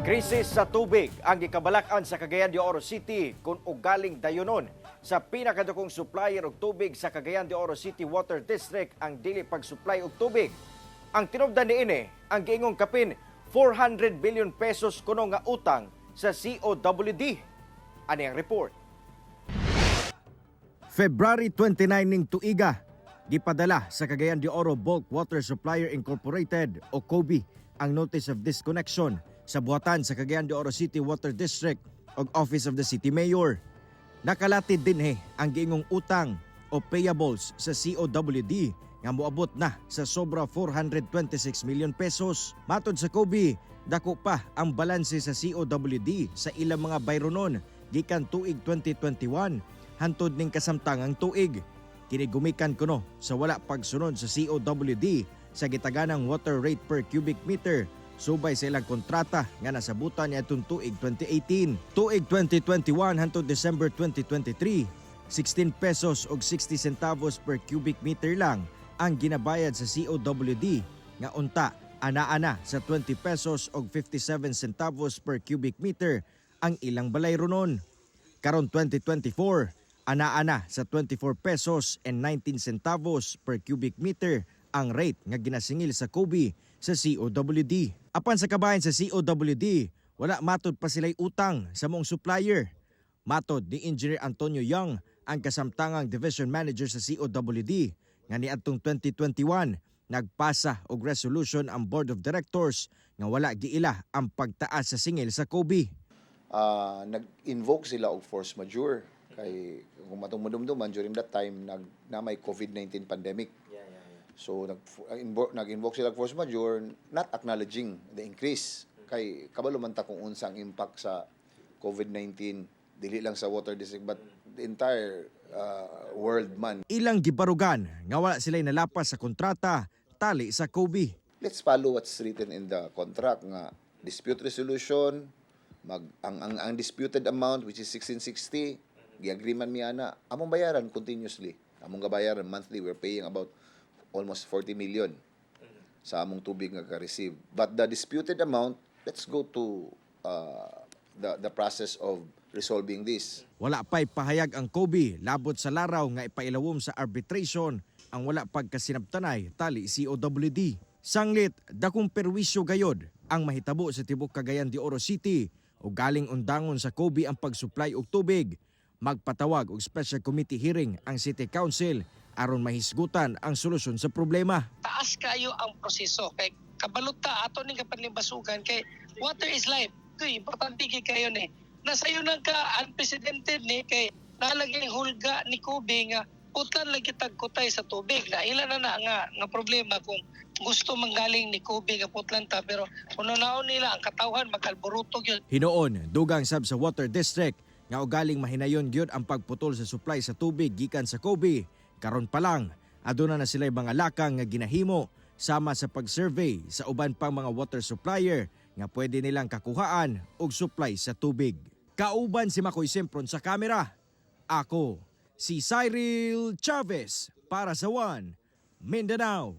Krisis sa tubig ang gikabalak-an sa Cagayan de Oro City kung ugaling dayonon sa pinakadakong supplier og tubig sa Cagayan de Oro City Water District ang dili pag-supply og tubig. Ang tinubdan niini ang giingong kapin 400 billion pesos kuno nga utang sa COWD. Ani ang report. February 29 ning tuiga, gipadala sa Cagayan de Oro Bulk Water Supplier Incorporated o COBI ang notice of disconnection sa buhatan sa Cagayan de Oro City Water District ug Office of the City Mayor. Nakalatid dinhi ang giingong utang o payables sa COWD nga moabot na sa sobra 426 million pesos. Matod sa COBI, dako pa ang balanse sa COWD sa ilang mga bayronon gikan tuig 2021 hantod ning kasamtangang tuig. Kini gumikan kuno sa wala pagsunod sa COWD sa gitaganang water rate per cubic meter subay sa ilang kontrata nga nasabutan niadtong tuig 2018. Tuig 2021 hantod December 2023, 16 pesos og 60 centavos per cubic meter lang ang ginabayad sa COWD nga unta ana-ana sa 20 pesos og 57 centavos per cubic meter ang ilang balayronon. Karon 2024, ana-ana sa 24 pesos and 19 centavos per cubic meter ang rate nga ginasingil sa COBI sa COWD. Apan sa kabahin sa COWD, wala matod pa sila'y utang sa maong supplier. Matod ni Engineer Antonio Young, ang kasamtangang division manager sa COWD, nga niadtong 2021 nagpasa og resolution ang board of directors nga wala giila ang pagtaas sa singil sa COBI. Nag-invoke sila og force majeure kay kung atong madumduman, during that time nag na may COVID-19 pandemic. So nag-invoke sila og force majeure, not acknowledging the increase kay kabalo man ta kung unsa ang impact sa COVID-19, dili lang sa water district but the entire world man. Ilang gibarugan nga wala sila'y nalapas sa kontrata tali sa COBI. Let's follow what's written in the contract nga dispute resolution, mag ang disputed amount, which is 1660, gi-agree man mi ana, among bayaran continuously, among gabayaran monthly. We're paying about almost 40 million sa among tubig nga ka-receive, but the disputed amount, let's go to the process of resolving this. Wala pa'y pahayag ang COBI labot sa laraw nga ipailawom sa arbitration ang wala pagkasinabtanay tali COWD. Sanglit, dakong perwisyo gayod ang mahitabo sa tibok Cagayan de Oro City o galing undangon sa COBI ang pag-supply og tubig. Magpatawag og special committee hearing ang City Council aron mahisgutan ang solusyon sa problema. Taas kayo ang proseso kay kabalot ta ato ning kapanlimbasugan kay water is life. Ito importante kay kayo ni nasayo nang ka unprecedented ni kay nalagay hulga ni Kobe nga putlan lang kitag kutay sa tubig na ila na na nga nga problema kung gusto manggaling ni Kobe nga putlan ta, pero kung naon nila ang katawhan magalboruto gyud. Hinuon, dugang sab sa Water District nga ugaling mahinayon gyud ang pagputol sa supply sa tubig gikan sa Kobe. Karon pa lang, aduna na sila'y mga lakang nga ginahimo sama sa pag-survey sa uban pang mga water supplier nga pwede nilang kakuhaan og supply sa tubig. Kauban si Makoy Sempron sa kamera. Ako, si Cyril Chavez para sa One Mindanao.